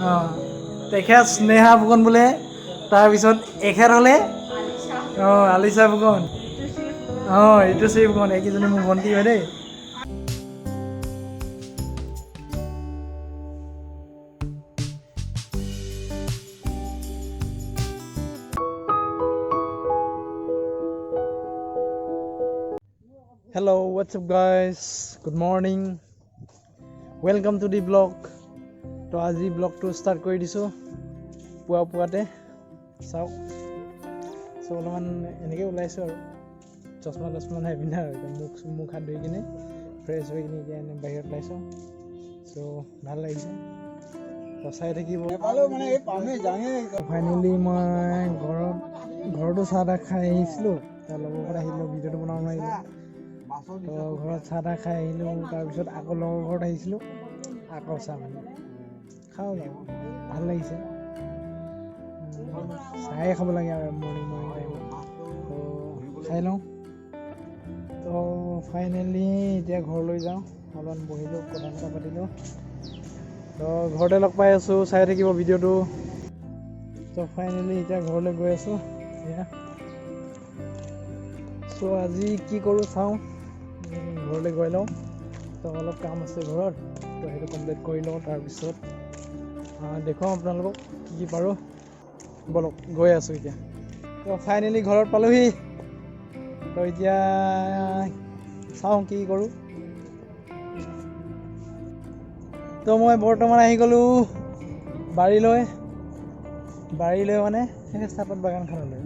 অঁ, তেখেত স্নেহা ফুকন বোলে। তাৰপিছত এখেত হ'লে অঁ আলিচা ফুকন, অঁ ঋতুশ্ৰী ফুকন। এইকেইজনী মোৰ ভণ্টি হয় দেই। Hello, what's up guys? Good morning. Welcome to the vlog. তো আজি ব্লগটো ষ্টাৰ্ট কৰি দিছোঁ পুৱা পুৱাতে। চাওক, চ' অলপমান এনেকৈ ওলাইছোঁ আৰু চশমা তচমা নাই পিন্ধা আৰু এতিয়া মুখ হাত ধুই কিনে ফ্ৰেছ হৈ কিনে এতিয়া এনে বাহিৰত ওলাইছোঁ। চ' ভাল লাগিছে, তো চাই থাকিব। ফাইনেলি মই ঘৰতো চাহ তাহ খাই আহিছিলোঁ। তাৰ লগৰ ঘৰত আহিলোঁ, ভিডিঅ'টো বনাব নোৱাৰিলোঁ। তো ঘৰত চাহ তাহ খাই আহিলোঁ, তাৰপিছত আকৌ লগৰ ঘৰত আহিছিলোঁ, আকৌ চাহ মানে খাওঁ আৰু ভাল লাগিছে। চাহে খাব লাগে আৰু মৰ্ণিং মৰ্ণিং টাইমত, তো খাই লওঁ। তো ফাইনেলি এতিয়া ঘৰলৈ যাওঁ, অলপমান বহিলোঁ, কথা চথা পাতিলোঁ। তো ঘৰতে লগ পাই আছোঁ, চাই থাকিব ভিডিঅ'টো। তো ফাইনেলি এতিয়া ঘৰলৈ গৈ আছোঁ। এয়া চ' আজি কি কৰোঁ চাওঁ, ঘৰলৈ গৈ লওঁ। তো অলপ কাম আছে ঘৰত, তো সেইটো কমপ্লিট কৰি লওঁ, তাৰপিছত দেখুৱাম আপোনালোকক কি কি পাৰোঁ। ব'লক, গৈ আছোঁ এতিয়া। তো ফাইনেলি ঘৰত পালোহি। তো এতিয়া চাওঁ কি কৰোঁ। তো মই বৰ্তমান আহি গ'লোঁ বাৰীলৈ, বাৰীলৈ মানে সেই চাহপাত বাগানখনলৈ।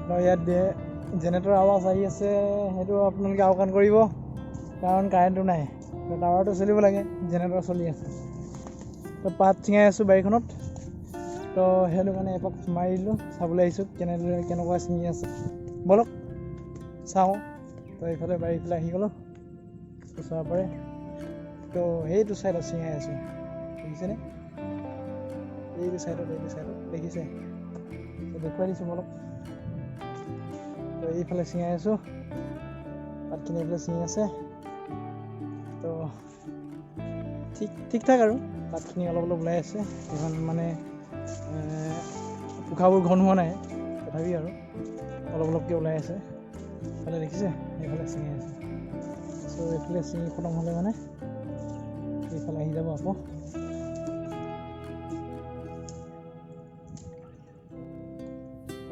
তো ইয়াত জেনেৰেটৰ আৱাজ আহি আছে, সেইটো আপোনালোকে আওকাণ কৰিব, কাৰণ কাৰেণ্টটো নাই। তো টাৱাৰটো চলিব লাগে, জেনেৰেটৰ চলি আছে। তো পাত ছিঙাই আছোঁ বাৰীখনত, তো সেইটো কাৰণে এপাক মাৰি দিলোঁ, চাবলৈ আহিছোঁ কেনেদৰে কেনেকুৱা ছিঙি আছে। ব'লক চাওঁ। তো এইফালে বাৰীফালে আহি গ'লোঁ, চাব পাৰে। তো সেইটো ছাইডত ছিঙাই আছোঁ, দেখিছেনে? এইটো ছাইডত, এইটো ছাইডত দেখিছে? তো দেখুৱাই দিছোঁ, ব'লক। তো এইফালে ছিঙাই আছোঁ, পাতখিনি এইফালে ছিঙি আছে। তো ঠিক ঠাক আৰু পাতখিনি অলপ অলপ ওলাই আছে, ইমান মানে পোখাবোৰ ঘন হোৱা নাই, তথাপি আৰু অলপ অলপকৈ ওলাই আছে। এইফালে দেখিছে, এইফালে ছিঙি আছে। চ' এইফালে ছিঙি খতম হ'লে মানে এইফালে আহি যাব আকৌ।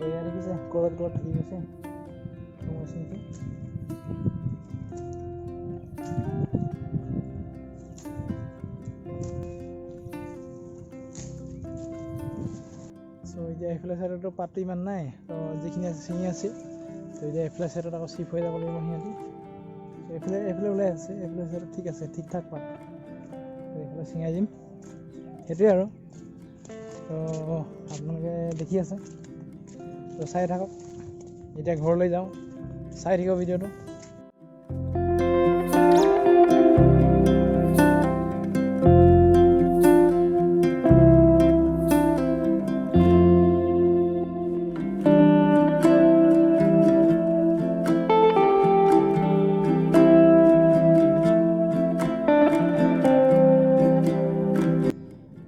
এয়া দেখিছে, ক'ৰবাত ক'ৰবাত থাকি গৈছে। চ' এতিয়া এইফালে চাইডতো পাতটো ইমান নাই, তো যিখিনি আছে ছিঙি আছে। তো এতিয়া এইফালে চাইডত আকৌ চিফ হৈ যাব লাগিব সিহঁতি। এইফালে এইফালে ওলাই আছে, এইফালে চাইডত ঠিক আছে, ঠিক ঠাক পাত। তো এইফালে ছিঙাই দিম, সেইটোৱে আৰু। তো আপোনালোকে দেখি আছে, তো চাই থাকক। এতিয়া ঘৰলৈ যাওঁ, চাই থাকিব ভিডিঅ'টো।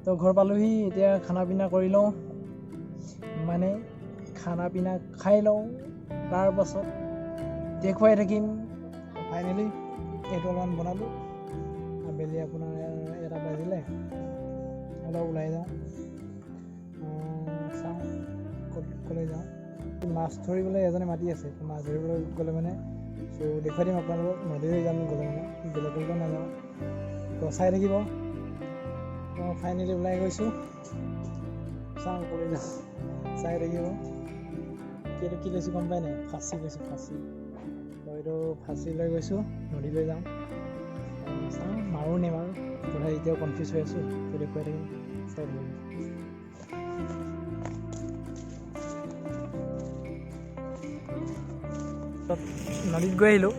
তো ঘৰ পালোহি, এতিয়া খানা পিনা কৰি লওঁ, মানে খানা পিনা খাই লওঁ, তাৰপাছত দেখুৱাই থাকিম। ফাইনেলি এইটো অলপমান বনালোঁ। আবেলি আপোনাৰ 1 বাজিলে, অলপ ওলাই যাওঁ, চাওঁ ক'লৈ যাওঁ। মাছ ধৰিবলৈ এজনে মাতি আছে, মাছ ধৰিবলৈ গ'লে মানে চ' দেখুৱাই দিম আপোনালোকক। নদীলৈ যাম গ'লে মানে, বেলেগলৈ নাযাওঁ, তো চাই থাকিব। ফাইনেলি ওলাই গৈছোঁ, চাওঁ ক'লৈ যাওঁ, চাই থাকিব। এইটো কি লৈছোঁ গম পাই নাই? ফাঁচি লৈছোঁ, ফাঁচি। তো এইটো ফাঁচি লৈ গৈছোঁ, নদীলৈ যাওঁ, চাওঁ মাৰোঁ নেমাৰোঁ, তথাপি এতিয়াও কনফিউজ হৈ আছোঁ। তো দেখুৱাই থাকিম, চাই থাকিম। নদীত গৈ আহিলোঁ,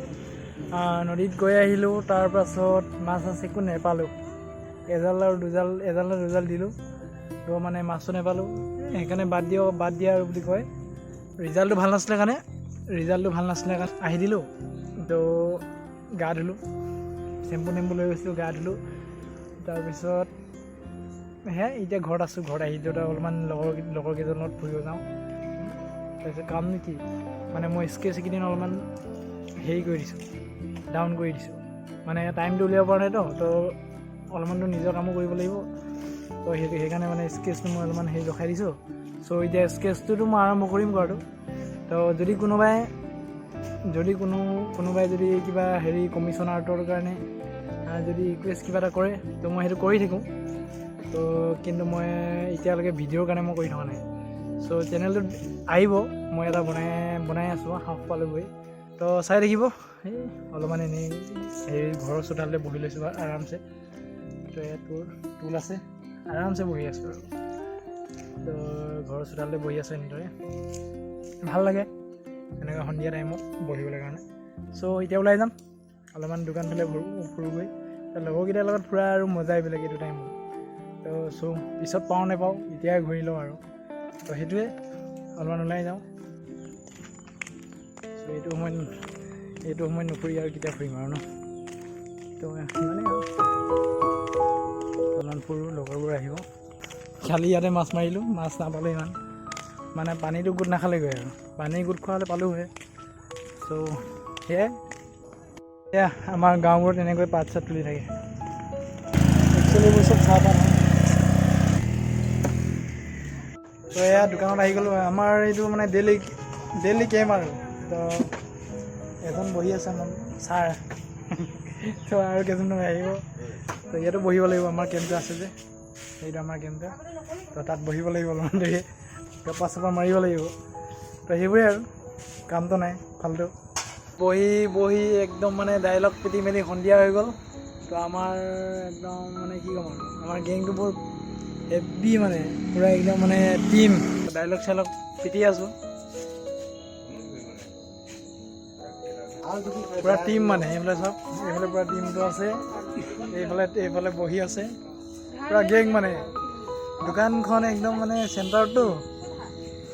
নদীত গৈ আহিলোঁ। তাৰপাছত মাছ চাছ একো নেপালোঁ, এজাল আৰু দুজাল, এজাল আৰু দুজাল দিলোঁ, তো মানে মাছো নেপালোঁ, সেইকাৰণে বাদ দিয়ক, বাদ দিয়া আৰু বুলি কয়। ৰিজাল্টটো ভাল নাছিলে কাৰণে, ৰিজাল্টটো ভাল নাছিলে কাৰণে আহি দিলোঁ। তো গা ধুলোঁ, চেম্পু টেম্পু লৈ গৈছিলোঁ, গা ধুলোঁ। তাৰপিছত সেয়াই এতিয়া ঘৰত আছোঁ। ঘৰত আহি দেউতা অলপমান লগৰ কেইজনৰ লগত ফুৰিব যাওঁ। তাৰপিছত কাম কি মানে মই স্কেচ এইকেইদিন অলপমান হেৰি কৰি দিছোঁ, ডাউন কৰি দিছোঁ। মানে টাইমটো উলিয়াব পৰা নাইতো। তো অলপমানতো নিজৰ কামো কৰিব লাগিব। তো সেইকাৰণে মানে স্কেচটো মই অলপমান হেৰি ৰখাই দিছোঁ। চ' এতিয়া স্কেচটোতো মই আৰম্ভ কৰিম কৰাটো। তো যদি কোনোবাই যদি কিবা হেৰি কমিশ্যন আৰ্টৰ কাৰণে যদি ৰিকুৱেষ্ট কিবা এটা কৰে, তো মই সেইটো কৰি থাকোঁ। তো কিন্তু মই এতিয়ালৈকে ভিডিঅ'ৰ কাৰণে মই কৰি থকা নাই। চ' চেনেলটোত আহিব, মই এটা বনাই বনাই আছোঁ, সাহস পালোঁ গৈ। তো চাই থাকিব। এই অলপমান এনেই হেৰি ঘৰৰ চোতালতে বহি লৈছোঁ আৰামছে। তো ইয়াত তোৰ টুল আছে, আৰামছে বহি আছোঁ আৰু। তো ঘৰৰ চোতালতে বহি আছোঁ এনেদৰে। ভাল লাগে এনেকুৱা সন্ধিয়া টাইমত বহিবলৈ কাৰণে। চ' এতিয়া ওলাই যাম অলপমান দোকান ফালে, ফুৰোগৈ। তো লগৰকেইটাৰ লগত ফুৰা আৰু মজাই বেলেগ এইটো টাইমত। তো চ' পিছত পাওঁ নাপাওঁ, এতিয়াই ঘূৰি লওঁ আৰু। তো সেইটোৱে, অলপমান ওলাই যাওঁ। চ' এইটো সময়ত নুফুৰি আৰু কেতিয়া ফুৰিম আৰু ন? তো সিমানেই আৰু, অলপমান ফুৰোঁ, লগৰবোৰ আহিব। কালি ইয়াতে মাছ মাৰিলোঁ, মাছ নাপালোঁ ইমান। মানে পানীটো গোট নাখালেগৈ আৰু পানী গোট খোৱা হ'লে পালোঁ হয়। চ' সেয়াই। এয়া আমাৰ গাঁওবোৰত এনেকৈ পাত চাত তুলি থাকে। একচুৱেলি এইবোৰ চব চাহপাত হয়। তো এয়া দোকানত আহি গ'লোঁ। আমাৰ এইটো মানে ডেইলি ডেইলি কেম্প আৰু। তো এজন বহি আছে আমাৰ ছাৰ, তো আৰু কেইজনমান আহিব। তো ইয়াতো বহিব লাগিব। আমাৰ কেম্পটো আছে যে, সেইটো আমাৰ কেম্পটো। তো তাত বহিব লাগিব, অলপমান দেৰি গপ্পা চপা মাৰিব লাগিব। তো সেইবোৰে আৰু, কামটো নাই ফাল্টু। বহি বহি একদম মানে ডাইলগ পিটি মেলি সন্ধিয়া হৈ গ'ল। তো আমাৰ একদম মানে কি ক'ম আৰু, আমাৰ গেংটো বৰ হেভি, মানে পূৰা একদম মানে টিম। ডাইলগ চাইলগ পিটি আছোঁ, পূৰা টিম। মানে এইফালে চাওক, এইফালে পূৰা টিমটো আছে, এইফালে এইফালে বহি আছে পূৰা গেং। মানে দোকানখন একদম মানে চেণ্টাৰতটো,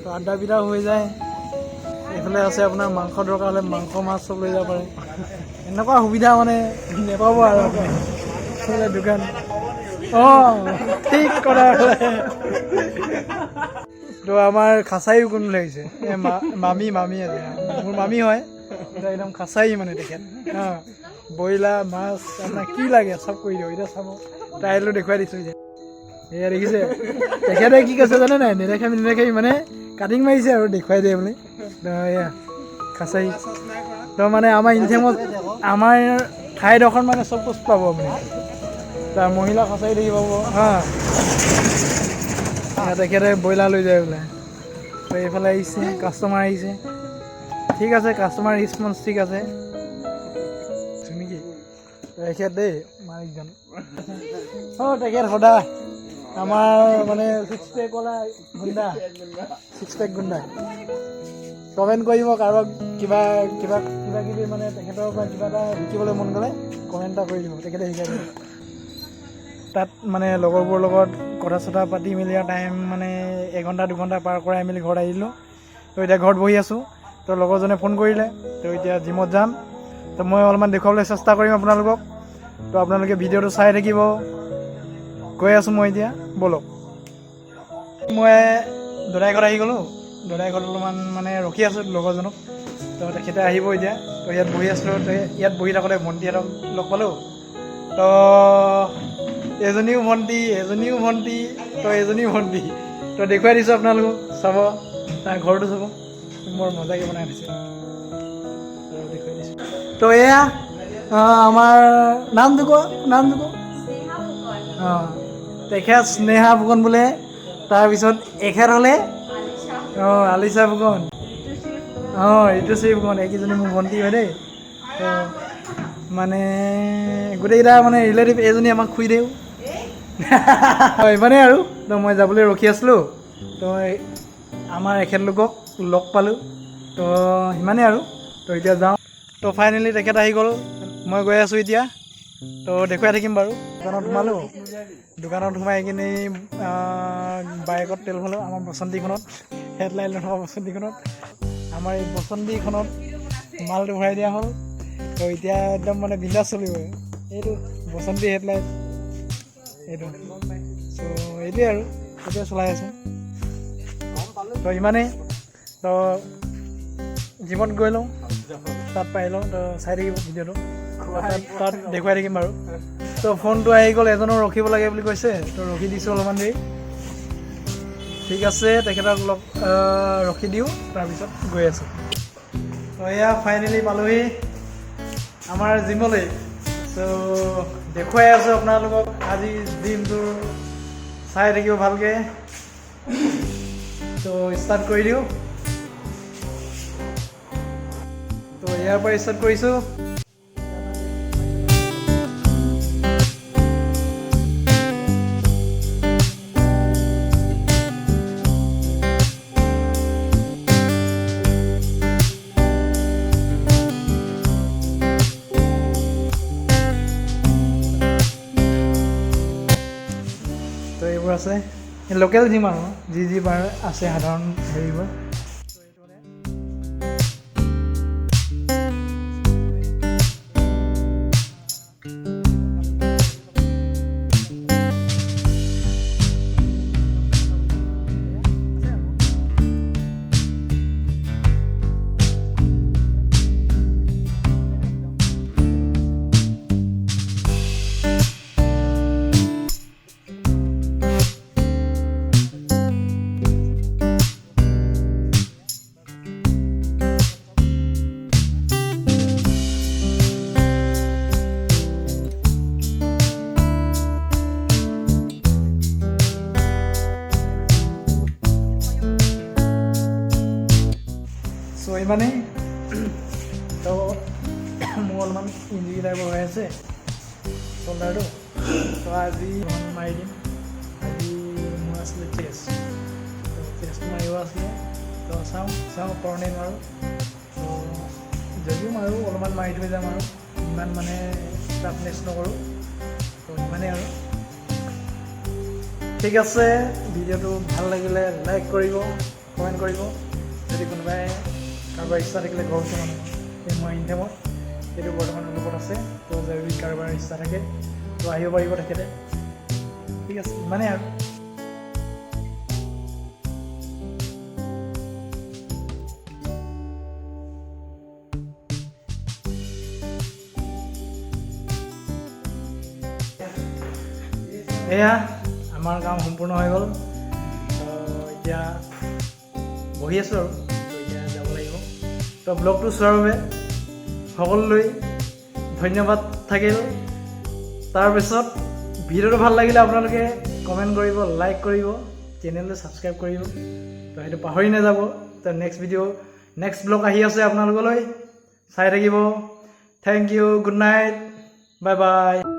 তো আড্ডা বিদাও হৈ যায়। এইফালে আছে আপোনাৰ মাংস, দৰকাৰ হ'লে মাংস মাছ চব লৈ যাব পাৰে। এনেকুৱা সুবিধা মানে নেপাব আৰু আপুনি। এইফালে দোকান। অঁ, ঠিক কথা। তো আমাৰ খাচাইও কোন লাগিছে, এই মামী মামী আছে, মোৰ মামী হয়। তো একদম খাচাই মানে তেখেত। অঁ, ব্ৰইলাৰ মাছ আপোনাৰ কি লাগে চব কৰি দিব। এতিয়া চাব, ট্ৰাইলটো দেখুৱাই দিছোঁ এতিয়া। এয়া দেখিছে, তেখেতে কি কৈছে জানে নাই? নেদেখাবি নেদেখাবি, মানে কাটিং মাৰিছে আৰু দেখুৱাই দিয়ে বুলি। তো এয়া খাচাই। তো মানে আমাৰ ইনথেমত, আমাৰ ঠাইডোখৰত মানে চব বস্তু পাব আপুনি। তাৰ মহিলা খাচাই দেখি পাব। হা, এয়া তেখেতে ব্ৰইলাৰ লৈ যায় বোলে। তো এইফালে আহিছে, কাষ্টমাৰ আহিছে। ঠিক আছে, কাষ্টমাৰ ৰেচপঞ্চ ঠিক আছে নেকি? তেখেত দেই মালিকজন। অঁ, তেখেত সদায় আমাৰ মানে ছিক্স পেকৱালা গুণ্ডা, ছিক্স পেক গুণ্ডা। কমেণ্ট কৰিব, কাৰোবাক কিবা কিবা কিবা কিবি মানে তেখেতৰ পৰা কিবা এটা শিকিবলৈ মন গ'লে কমেণ্ট এটা কৰি দিব, তেখেতে শিকাই দিব। তাত মানে লগৰবোৰৰ লগত কথা চথা পাতি মেলি আৰু টাইম মানে এঘণ্টা 2 ঘণ্টা পাৰ কৰাই মেলি ঘৰত আহিলোঁ। তো এতিয়া ঘৰত বহি আছোঁ। তো লগৰজনে ফোন কৰিলে, তো এতিয়া জিমত যাম। তো মই অলপমান দেখুৱাবলৈ চেষ্টা কৰিম আপোনালোকক। তো আপোনালোকে ভিডিঅ'টো চাই থাকিব। গৈ আছোঁ মই এতিয়া, ব'লক। মই দদাই ঘৰত আহি গ'লোঁ। দদাই ঘৰত অলপমান মানে ৰখি আছোঁ লগৰজনক। তো তেখেতে আহিব এতিয়া। তো ইয়াত বহি আছিলোঁ। তো ইয়াত বহি থাকোঁতে ভণ্টিহঁতক লগ পালোঁ। তো এজনীও ভণ্টি, এজনীও ভণ্টি, তো এজনীও ভণ্টি। তো দেখুৱাই দিছোঁ আপোনালোকক, চাব, তাৰ ঘৰটো চাব, বৰ মজাকৈ বনাই থৈছে। তো দেখুৱাই দিছোঁ। তো এয়া আমাৰ নামটো ক, নামটো ক। অঁ, তেখেত স্নেহা ফুকন বোলে। তাৰপিছত এখেত হ'লে অঁ আলিচা ফুকন, অঁ ঋতুশ্ৰী ফুকন। এইকেইজনী মোৰ ভণ্টি হয় দেই। তো মানে গোটেইকেইটা মানে ৰিলেটিভ। এজনী আমাক খুই দিওঁ, ইমানেই আৰু। তো মই যাবলৈ ৰখি আছিলোঁ, তো আমাৰ এখেতলোকক লগ পালোঁ। তো সিমানেই আৰু। তো এতিয়া যাওঁ। তো ফাইনেলি তেখেত আহি গ'ল, মই গৈ আছোঁ এতিয়া। তো দেখুৱাই থাকিম বাৰু। দোকানত সোমালোঁ। দোকানত সোমাই কিনি বাইকত তেল ভৰালোঁ। আমাৰ বসন্তীখনত, হেডলাইট নথকা বসন্তীখনত, আমাৰ এই বসন্তীখনত মালটো ভৰাই দিয়া হ'ল। তো এতিয়া একদম মানে বিন্দাছ চলিব। এইটো বসন্তী হেডলাইট এইটো। চ' এইটোৱে। সেইটোৱে আৰু সেইটোৱে চলাই আছোঁ। তো ইমানেই। তো জিমত গৈ লওঁ, তাত পাই লওঁ। তো চাই থাকিব ভিডিঅ'টো, তাত দেখুৱাই থাকিম বাৰু। তো ফোনটো আহি গ'ল, এজনো ৰখিব লাগে বুলি কৈছে, তো ৰখি দিছোঁ অলপমান দেৰি। ঠিক আছে, তেখেতক লগ ৰখি দিওঁ, তাৰপিছত গৈ আছোঁ। তো এয়া ফাইনেলি পালোহি আমাৰ জিমলৈ। চ' দেখুৱাই আছোঁ আপোনালোকক আজি জিমটোৰ, চাই থাকিব ভালকৈ। তো ষ্টাৰ্ট কৰি দিওঁ। তো ইয়াৰ পৰা ষ্টাৰ্ট কৰিছোঁ। তো এইবোৰ আছে লোকেল জিম আৰু যি যি বাৰ আছে সাধাৰণ হেৰিবোৰ। চ' ইমানেই। তো মোৰ অলপমান ইঞ্জুৰি টাইপৰ হৈ আছে চ'ল্ডাৰটো, তো আজি অলপমান মাৰি দিম। আজি মোৰ আছিলে চেষ্ট, তো চেষ্টটো মাৰিব আছিলে। তো চাওঁ চাওঁ কৰোঁ নে নোৱাৰোঁ। তো যদিও মাৰোঁ অলপমান মাৰি থৈ যাম আৰু, ইমান মানে টাফনেছ নকৰোঁ। তো ইমানেই আৰু। ঠিক আছে, ভিডিঅ'টো ভাল লাগিলে লাইক কৰিব, কমেণ্ট কৰিব। যদি কোনোবাই কাৰোবাৰ ইচ্ছা থাকিলে ঘৰ ওচৰৰ মানুহ, এই মই ইনথেমত এইটো বৰ্তমান অনুভৱত আছে, তো যদি কাৰোবাৰ ইচ্ছা থাকে তো আহিব পাৰিব তেখেতে। ঠিক আছে, ইমানেই আৰু। এয়া আমাৰ কাম সম্পূৰ্ণ হৈ গ'ল। তো এতিয়া বহি আছোঁ আৰু, তো এতিয়া যাব লাগিব। তো ব্লগটো চোৱাৰ বাবে সকলোলৈ ধন্যবাদ থাকিল। তাৰপিছত ভিডিঅ'টো ভাল লাগিলে আপোনালোকে কমেণ্ট কৰিব, লাইক কৰিব, চেনেলটো ছাবস্ক্ৰাইব কৰিব, তো সেইটো পাহৰি নাযাব। তো নেক্সট ভিডিঅ', নেক্সট ব্লগ আহি আছে আপোনালোকলৈ, চাই থাকিব। Thank you, good night, bye bye.